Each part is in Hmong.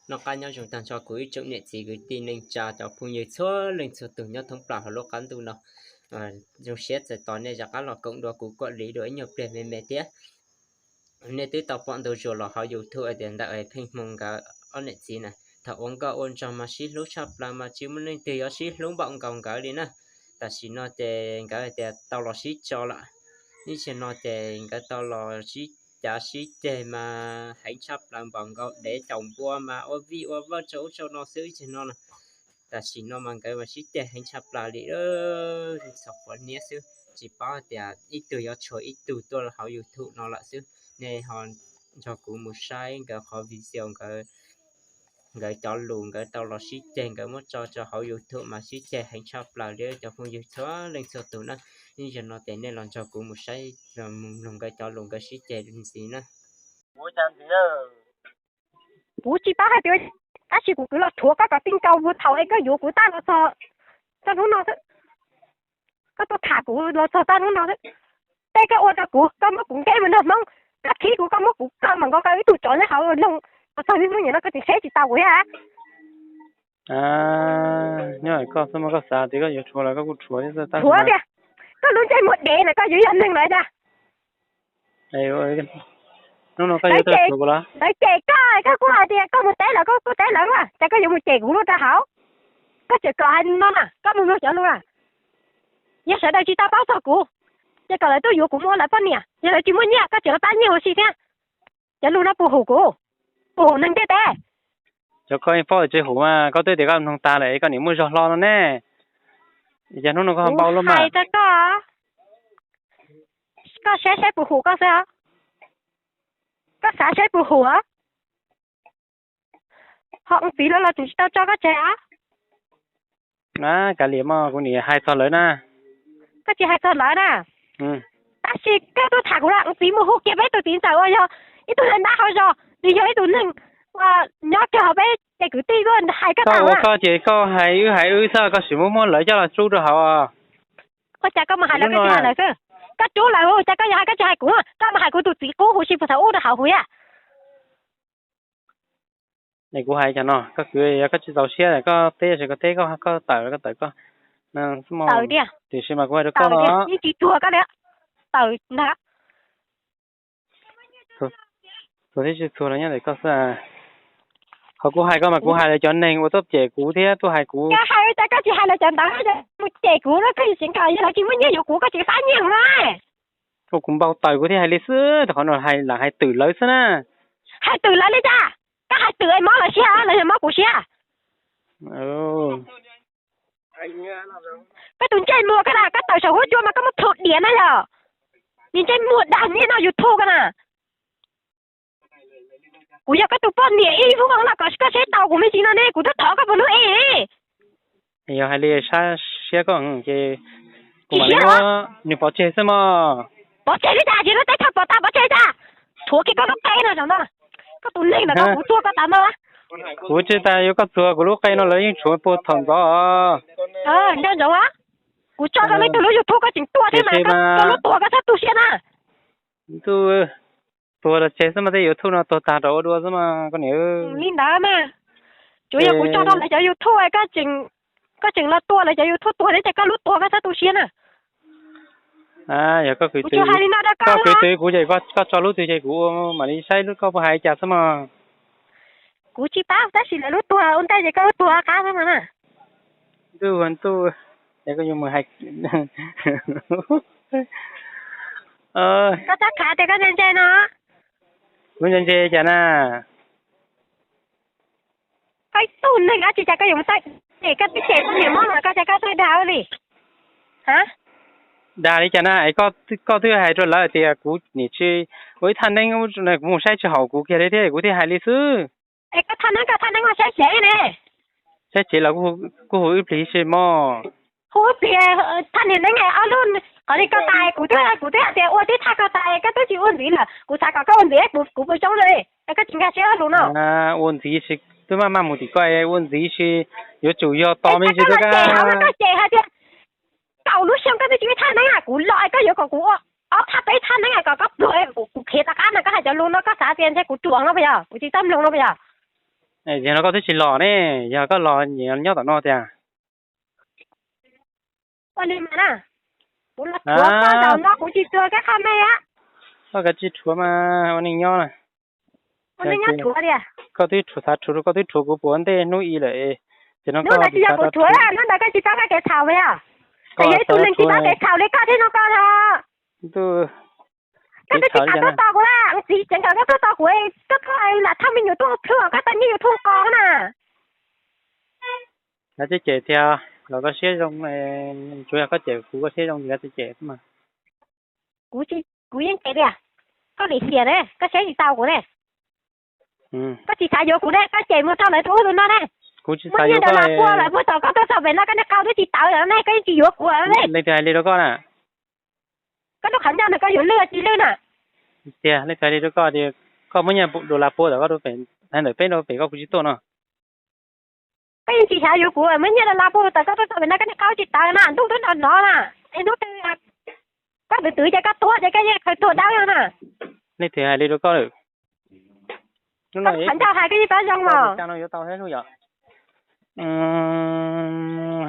Noj qab nyob zoo tag nrho kuv ib tsoom niam txiv kwv tij neej tsa cov phooj ywg txhua leej txhua tus nyob thoob plaws hauv lub qab ntuj no. Zoo siab txais tos nej rov qab los koom dua kuv Kuam Lis dua ib nyuag pliag me me thiab. Nej twb tau pom ntau zuag los hauv YouTube tias ntawm Pheej Hmoo nkawd ob niam txiv na, thaum ua nkauj ua nraug mas sib hlub tshaj plaws mas tsis muaj leej twg yuav sib hlub npaum nkaus nkawd li na. Tam sim no ces nkawd hais tias tau los sib tso lawm. Ib zaug no ces nkawd tau los sib cav sib ceg mas heev tshaj plaws npaum nkaus, dev caum npua mas ua vij ua vawj rau ub rau no xwb ib zaug no. Tam sim no mas nkawd mas sib ceg heev tshaj plaws li, txhov quav niab xwb, tsis paub tias ib tug yuav tshuav ib tug tuaj hauv YouTube no lawm xwb. Nej ho nrog kuv mus saib nkawd qhov video nkawd, nkawd cov lus nkawd tau los sib ceg nkawd muab tso rau hauv YouTube mas sib ceg heev tshaj plaws li cov phooj ywg txhua leej txhua tus na. Ib zaug no ces nej los nrog kuv mus saib, mus mloog nkawd cov lus nkawd sib ceg ntxiv na. Kuv tsis paub hais tias, tab sis kuv kwv los rhuav koj kom tij nkaus puag thaum es koj yuav kuv tag los txog txog hnub no xwb. Koj tuaj tham kuv los txog tag hnub no xwb. Tej koj ua rau kuv, koj muab kuv nqeb mus nrog Hmoob, koj khib kuv, koj muab kuv kaw mas nkaus kaw ib tug tsov nyob hauv loog, los txog niaj hnub nim no koj tseem seb tsis tau kuv thiab. Nyob koj xwb mas koj xav tias koj yuav rhuav los koj kuj rhuav thiab. Rhuav tias koj lub ntsej muag dev na koj yuav yog neeg los cas? Hnub no koj yuav tuaj rhuav kuv los? Lawv cem koj, koj kuj hais tias koj mus teb lawv, koj kuj teb lawv, cas koj yuav mus cem kuv lub rau hauv? Koj tseem kom hais no na, koj mus mloog cov lus na. Yog sawv daws tsis tau paub txog kuv, ces kom lawv tuaj yuav kuv mus ua lawv poj niam, yog lawv tsis muaj nyiaj koj tseem los pab nyiaj ua si thiab. Cov lus no puas hum kuv? Puas hum neeg ntiaj teb? Cov koj yeej paub tsis hum mas koj twb tias koj mloog tag lawm koj niam muaj zog hlo no ne. Cas hnub no koj ho npau luaj mas? Hais rau koj, koj saib saib puas hum koj xwb os. Koj xav saib puas hum os. Ho ntxiv lawv los tseem tsis tau tso koj tseg os. Kav liam mog, kuv niam hais txog lawv na. Koj tsis hais txog lawv na. Tab sis koj tuaj tham kuv los ntxiv mus hu kiag peb tus txiv ntxawm uas yog ib tug neeg ntab hauv zos, nws yog ib tug neeg nyob kiag hauv peb ces kwv tij tuaj hais koj tham ua koj ces koj hais wb hais wb xwb, koj sim muab muab lawv coj los rub rau hauv. Ua cas koj mus hais lawv koj tsis hais lawv xwb? Koj rub lawv, cas koj yog hais koj tsis hais kuv? Koj mus hais kuv tus txiv qub huv si puag thaum ub rau hauv huv yam. Es kuv hais cov no, koj kwv yog koj tsis txaus siab koj teb ces koj teb, koj tawm koj tawm koj. Tawm tiag, tiam sis mas kuv hais rau koj, yeej tsis txuag koj li. Tawm ntag. Txuag thiab tsis txuag los nyob ntawm koj xwb. Qhov kuv hais koj mas kuv hais lawv cov neeg uas tuaj cem kuv thiab tuaj hais kuv. Koj hais ua cas koj tsis hais lawv cov ntawd, mus cem kuv no, koj tsis nkaus yog lawv tsis muaj nyiaj yuav kuv koj tsis pab nyiaj kuv no. Ua kuv npau taws kuv thiaj hais li xwb, rau qhov no hais lam hais twm lawv xwb na. Hais twm lawv li cas? Koj hais twm es mob lawv siab los yog mob kuv siab? Koj tus ntsej muag koj na, koj tawm saum huab cua mas koj muab plhu diam na yog. Niag ntsej muag dag nyiaj noj YouTube koj na. Kuv yog koj tus poj niam ib vuag no kom koj saib taus kuv me ntsis no ne, kuv twb thov koj puas hnub ib. Yog hais li sab siab koj ces kuv mam li muab nws pov tseg xwb mog. Pov tseg li cas, tsis lub teb chaws pov tag pov tseg li cas? Rhuav kiag koj lub qe no zaum no. Koj tus neeg ntawm ko kuv tuag koj tas no. Kuv tsis tas yuav koj txuag kuv lub qe no lawv yeej tshuav puag thaum ntxov. Nco ntsoov, kuv tso rau leej twg lub YouTube koj tseem tuaj thiab mas koj lub tuag koj txhob tu siab na. Ntuj, tuag los tseg xwb mas tej YouTube no tuag tag rau ua dua xwb mas koj niam. Li ntawd mas, tsuas yog kuv tso rau lawv cov YouTube, koj tseem los tua lawv cov YouTube tuag thiab ces koj lub tuag koj txhob tu siab na. Yog koj kwv tw, koj kwv tw kuv ces koj tso lub twg ces kuv mam li saib lub koj puas hais cas xwb mas. Kuv tsis pab tab sis lawv lub tuag ua ntej ces koj lub tuag qab xwb mas na. Ntuj, ntuj, es koj yuav mus hais. Koj txhob khav tias koj ntse ntse no. Kuv ntse ntse cas na? Koj ib tug neeg dab tsi cas koj yuav mus txawj cem, koj twb cem poj niam mob los koj cas koj txawj dag li? Ha? Dag li cas na? Es koj twb hais rau lawv tias kuv niam tsis ua ib thaj neeb, kuv mus saib tsis haum kuv kiag li thiab kuv thiaj hais li xwb. Es koj thaj neeb koj thaj neeb los saib tsev ne. Saib tsev los kuj hu ib plig si mog. Hu ib plig, thaj niag neeb ob lub, qhov li koj tas kuv twb, kuv twb hais tias ua tib thaj koj tas koj twb tsis ua ntxiv lawm, kuv xav kom koj ua ntxiv, kuv puas zoo li? Es koj tsis nkag siab lus no. Ua ntxiv si twb maj maj mus tim koj, ua ntxiv si yuav tsum yog tos me ntsis twb koj cem hauv no koj cem hais tias kaum lub xyoo koj twb tsis ua thaj neeb, kuv los koj yuav kom kuv ua ob thaj peb thaj neeb kom koj pluag, kuv khiav rov qab no koj hais cov lus no koj xav tias ntshe kuv ruam no puas yog? Kuv tsis txaj mloog no puas yog? Yog no koj twb tsis los ne, yog koj los nyob tom no tiag. Ua li mas na, kuv los thuav koj zaum no kuv tsis tuag koj qhov me a. Koj kav tsij thuav mas ua neej nyob na. Ua neej nyob thuav tiag. Koj twb thuav, xav thuav, koj twb thuav kuv puas ntej hnub ib lawm. Ces no hnub ntawd tsis yog kuv thuav, hnub ntawd koj tsis paub koj kev txhaum yog. Yog ib tug neeg tsis paub kev txhaum li koj thiab no koj. Koj twb tsis kam tuaj tos kuv a, txiv ceev kawm koj tuaj tos kuv, koj tuaj lam thauj me nyuam tuaj plhu koj tau nyiaj yuav thoob qos na. Kav tsij cem tiag, los koj siab zoo, tsuav yog koj cem kuv koj siab zoo ces kav tsij cem mas. Kuv yeej cem tiag, koj lim hiam ne, koj saib tsis taus kuv ne. Koj tsis xav yuav kuv ne, koj cem mus rau lawv tus ub tus no ne. Kuv tsis muaj nyiaj dollar pua lawm, muaj tom koj tuaj txog pem no koj niag qau twb tsis tawv lawm ne, koj yeej tsis yuav kuv lawm ne. Leej twg hais li rau koj na? Koj lub qhov ncauj ntawd koj yuav lwj tsis lwj na? Tiag, leej twg hais li rau koj tias koj muab nyiaj dollar pua tom koj rau pem, hais ntawm peb rau pem koj kuv tsis tuaj no. Koj yeej tsis xav yuav kuv, muab nyiaj dollar pua tom koj tuaj txog pem no koj niag qau tsis tawv na, ntuj twb nrov nrov na. Es hnub twg koj twv twv ces koj tuag ces koj yeej khaws tuag dawb na. Leej twg hais li rau koj lawm? Hnub no qhov ncauj hais koj yeej paub zoo los. Yuav tau thiab yom.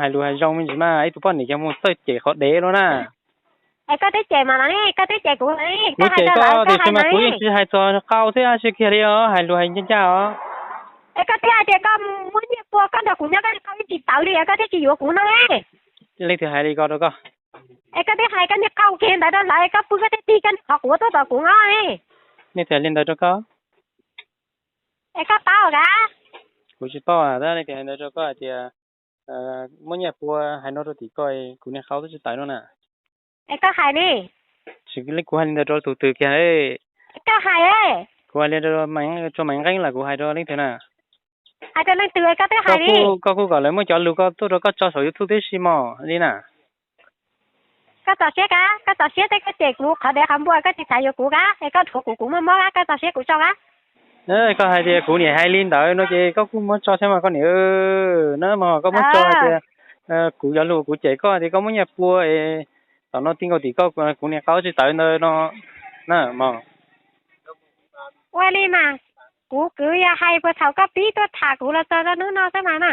Hais lus hais zoo me ntsis mas ib tug poj niam ces mus txawj cem qhov dev lawm na. Es koj twb cem mas los ne, koj twb cem kuv, kuv cem koj tiam sis mas kuv yeej tsis hais txog qau thiab tsis kiag li os, hais lus hais ncaj ncaj os. Es koj twb hais tias koj muab nyiaj pua koj nrog kuv nyob koj niag qau yeej tsis tawv li os, koj thiaj tsis yuav kuv no ne. Leej twg hais li ko rau koj? Es koj twb hais koj niag qau kiag ntawd rau lawv, koj pw koj thiaj tig koj niag qhov quav tuaj tom kuv no ne. Leej twg hais li ntawd rau koj? Es koj paub kav? Kuv tsis paub, tab leej twg hais ntawd rau koj hais tias muab nyiaj pua hais no rau tim ko, kuv niag qau twb tsis tawv no na. Es koj hais ne. Tsis li kuv hais li ntawd rau tus twg kiag. Koj hais. Kuv hais li rau Tsuas Maiv Nqeeb los kuv hais rau leej twg na? Hais rau leej twg koj twb hais ne. Koj kuj kom lawv muab cov lus ko tuaj rau koj tso saum YouTube tib si mos li na. Koj txaus siab kav, koj txaus siab tej koj cem kuv qhov dev qhov npua, koj tsis xav yuav kuv kav, es koj dhuav kuv, kuv muaj mob kav, koj txaus siab kuv tso kav. Koj hais tias kuv niam hais li ntawd no ces koj kuj muab tso thiab mas koj niam. Na mas koj muab tso hais tias kuv cov lus kuv cem koj tias koj muab nyiaj pua es tom no ti nkaus tim koj, kuv niam qau tsis tawv ntawd no na mas. Ua li mas, kuv kwv yog hais puas thaum koj pib tuaj tham kuv los txog rau hnub no xwb mas na.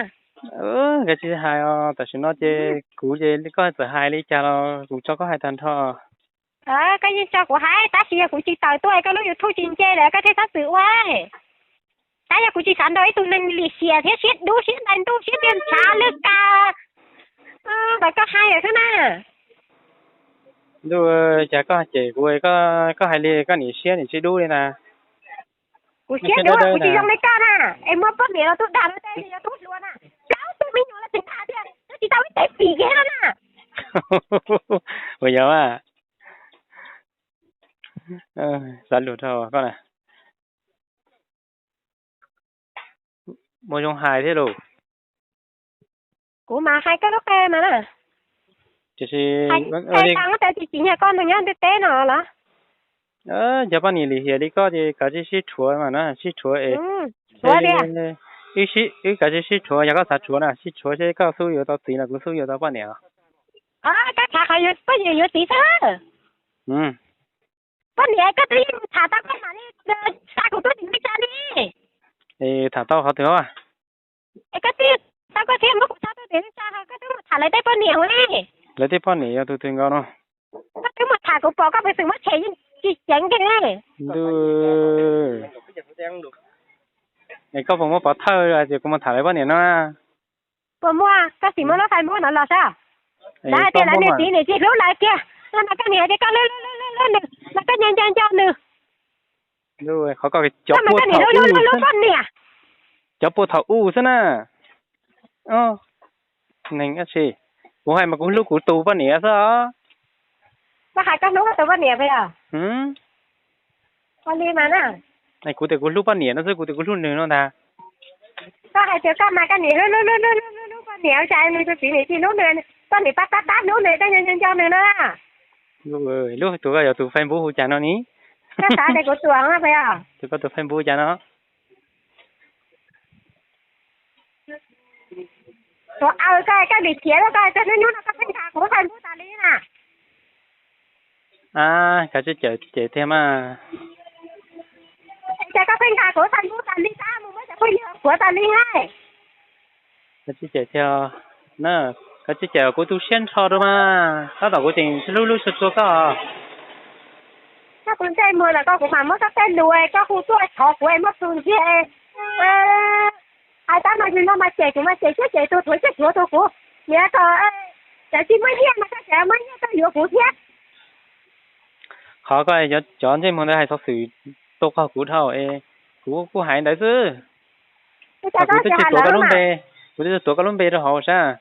Kav tsij hais os, tam sim no ces kuv ces koj txawm hais li cas los kuv tso koj hais tag nrho. Koj yeej tso kuv hais, tab sis yog kuv tsis tawm tuaj koj lub YouTube tsis nce lawm koj thiaj txhob txwm ua. Tab yog kuv tsis xav nrog ib tug neeg lim hiam thiab siab dub siab ntais ntuj siab tiag ntshav lwj ka ntawd koj hais xwb na. Ntuj, cas koj cem kuv, koj hais li koj niam siab niam tsis dub li na. Kuv siab dub kuv tsis zoo li koj na, es muaj poj niam los tuaj dag luag tej yog tub hluas na, plaub tug me nyuam los tseem dag tias twb tsis tau ib teg pim kiag no na. Ua yog a, xav lus rau koj na. Muaj zoo hais thiab lauj. Kuv mas hais koj lub qe mas na. Tiam sis hais tsis tsis nyag koj nws nyob ntiaj teb no los. Cov poj niam lim hiam li koj ces kav tsij sib rhuav mas na, sib rhuav es. Wb kav tsij sib rhuav, yog koj xav rhuav na sib rhuav seb koj xub yuav tau txiv los kuv xub yuav tau poj niam. Koj tham qhov poj niam yuav txiv xwb. Poj niam koj twb yeej mus tham tau koj mam li xa kuv tuaj tim neej tsa li. Es tham tau qhov twg os? Es koj twb tau koj thiab muab kuv xa tuaj tim neej tsa, koj twb mus tham lawv tej poj niam ua li. Lawv tej poj niam yog tus twg nkaus no? Koj twb mus tham kuv pom koj peev xwm muab tshem yeej tsis ceev kiag li. Ntuj, es koj puas muaj pov thawj tias kuv mus tham lawv poj niam no? Puas muaj? Koj sim muab lub Facebook no los saib. Lawv hais tias lawv niam txiv niam tsis hlub lawv kiag, no mas koj niam hais tias koj hlub hlub hlub nws los koj nco nco nco nws. Qhov koj, cov pua thaum ub xwb, cov pua thaum ub xwb na. Neeg dab tsi? Kuv hais mas kuv hlub kuv tus poj niam xwb os. Koj hais koj hlub koj tus poj niam puas yog? Ua li mas na. Kuv tias kuv hlub poj niam no xwb, kuv tias kuv hlub nws no ntag. Koj hais tias koj mas koj niam hlub hlub hlub hlub hlub poj niam, cas nws tus txiv niam tsis hlub nws, poj niam pab pab pab hlub nws, koj nco nco nws no. Lub tus koj yuav tus Facebook hu cas no ni? Koj xav tias kuv tuam puas yog? Tus koj tus Facebook cas no? Tuam aws, koj, koj lim hiam koj, koj hnub hnub no koj pheej nkag kuv Facebook tas li na. Kav tsij cem tiag mas. Ces koj pheej nkag kuv Facebook tas li, koj mus muab Kuv yog kuv tas li hais. Koj tsis cem thiab na, koj tsis cem kuv tu siab nrho rau mas, tab tom kuv tseem hlub hlub tshua tshua koj. Koj tus ntsej muag los koj kuv mam muab koj tej lus koj hu tuaj thov kuv es muab tus ntsiag hais tab mas yus no mas cem kuv mas cem siab cem tus thuav siab thuav tus kuv. Niam ko, cov tsis muaj nyiaj mas koj tseem muaj nyiaj koj yuav kuv thiab. Qhov koj cov ntsej muag ntawd hais xov xwm tau qog kuv dhau es kuv kuj hais ntawd xwb. Kuv twb tsis tuav koj lub npe, kuv twb tsis tuav koj lub npe rau hauv sab.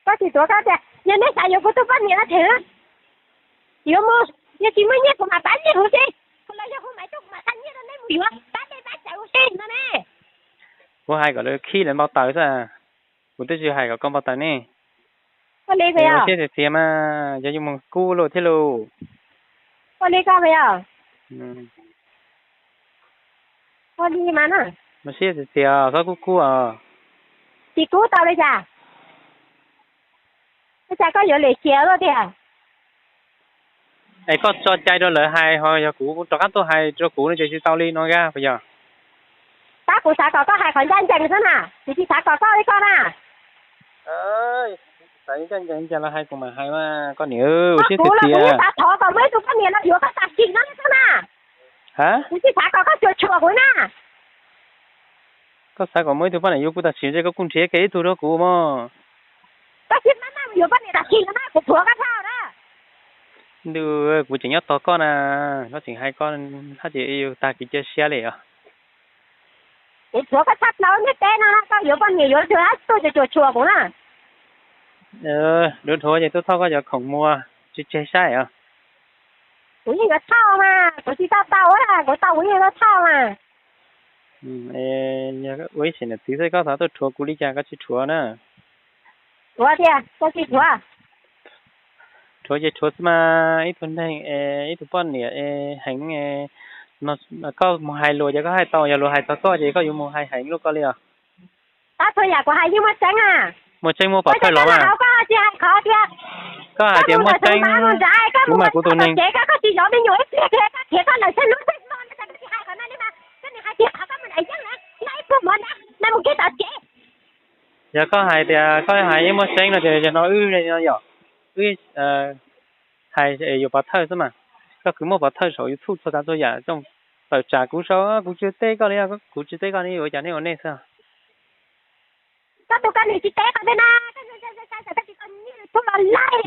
Koj tsis tuav koj tias yog nej xav yuav kuv tus poj niam no them, yuav mus, yog tsis muaj nyiaj kuv mam pab nyiaj huv si, los yog hu Maiv tuaj kuv mam xa nyiaj rau nej mus yuav pab dej pab cawv huv si no ne. Kuv hais kom lawv khib lawv npau taws xwb, kuv twb tsis hais kom koj npau taws ne. Ua li, siab txias txias mas yog yuav mus kub lauj thiab lauj. Ua li koj yog. Ua li mas na. Mus siab txias txias txhob kub kub os. Tsis kub tau li cas? Ua cas koj yuav lim hiam luaj tiag? Es koj tso cai rau lawv hais ho yog kuv rov qab tuaj hais rau kuv no ces tsis tau li no a puas yog? Tab kuv xav kom koj hais qhov ncaj ncees xwb na, kuv tsis xav kom koj li koj na. Xav ncaj ncees cas los hais kuv mam hais mas koj niam, ua siab txias txias. Kuv yeej xav thov kom muaj ib tug poj niam no yuav koj tam sim no xwb na. Ha? Kuv tsis xav kom koj cuam tshuam kuv na. Koj xav kom muaj ib tug poj niam yuav kuv tam sim no ces koj kuj nrhiav kiag ib tug rau kuv mog. Koj sim maj maj mus yuav poj niam tam sim no na, kuv thuam koj dhau na. Ntuj, kuv tseem nyob tos koj na, koj tseem hais koj hab ces yus tag kev cia siab li os. Kuv thuam koj tshaj plaws ntiaj teb no na, koj yuav poj niam yuav tug hab tuaj cuam tshuam kuv na. Dhuav dhuav ces tuaj thauj koj cov khoom muag tsis tseg saib os. Kuv yeej yuav thauj mas, kuv tsis tau tau, kuv tau kuv yeej yuav thauj mas. Ua ib sim niam txiv xwb koj xav tuaj rhuav kuv li cas koj tsis rhuav na. Rhuav tiag, koj tsis rhuav. Rhuav ces rhuav xwb mas, ib tug neeg, ib tug poj niam heev, koj mus hais luag ces koj hais tau, yog luag hais txog koj ces koj yuav mus hais heev luaj koj li os. Tab txhua yam kuv hais yeej muaj tseeb a. Muaj tseeb muab pov thawj los mas. Koj hais tias muaj tseeb, kuv mas kuv tus neeg. Koj tsis zov me nyuam ib pliag, koj khiav koj lawm txhua lub txhua hmo no, koj tsis hais qhov no li mas, koj nim hais tias qhov koj mus nram yeeb na, noj ib pluag mov na, na mus kiag tom tsev. Yog koj hais tias koj hais yeej muaj tseeb no ces yog no wb no yom, wb hais yuav pov thawj xwb mas. Koj khwv muaj pov thawj saum YouTube txhua tsav txhua yam, tawm tsam kuv saum, kuv tsis teb koj li, kuv tsis teb koj li, ua cas nej ua nej xwb. Koj tus koj niam tsis teb koj thiab na, koj niam tub los laij,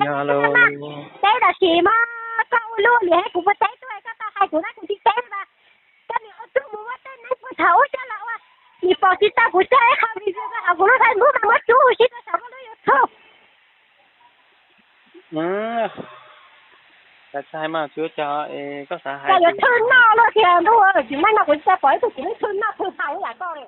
teb tam sim mas koj ua luaj li, kuv puas teb tuaj, koj tau hais kuv na, kuv tsis teb mas. Koj niam ua tub mus muab tej neeb puag thaum ub coj los ua, nim pom tsis tau kuv coj ib qho video rau hauv kuv lub Facebook mas muab tsuj huv si rau saum koj lub YouTube. Koj yuav thwj noj luaj tiag ntuj, tsis muaj no kuv tsis tau pom ib tug txiv neej thwj noj thwj haus ib yam koj li.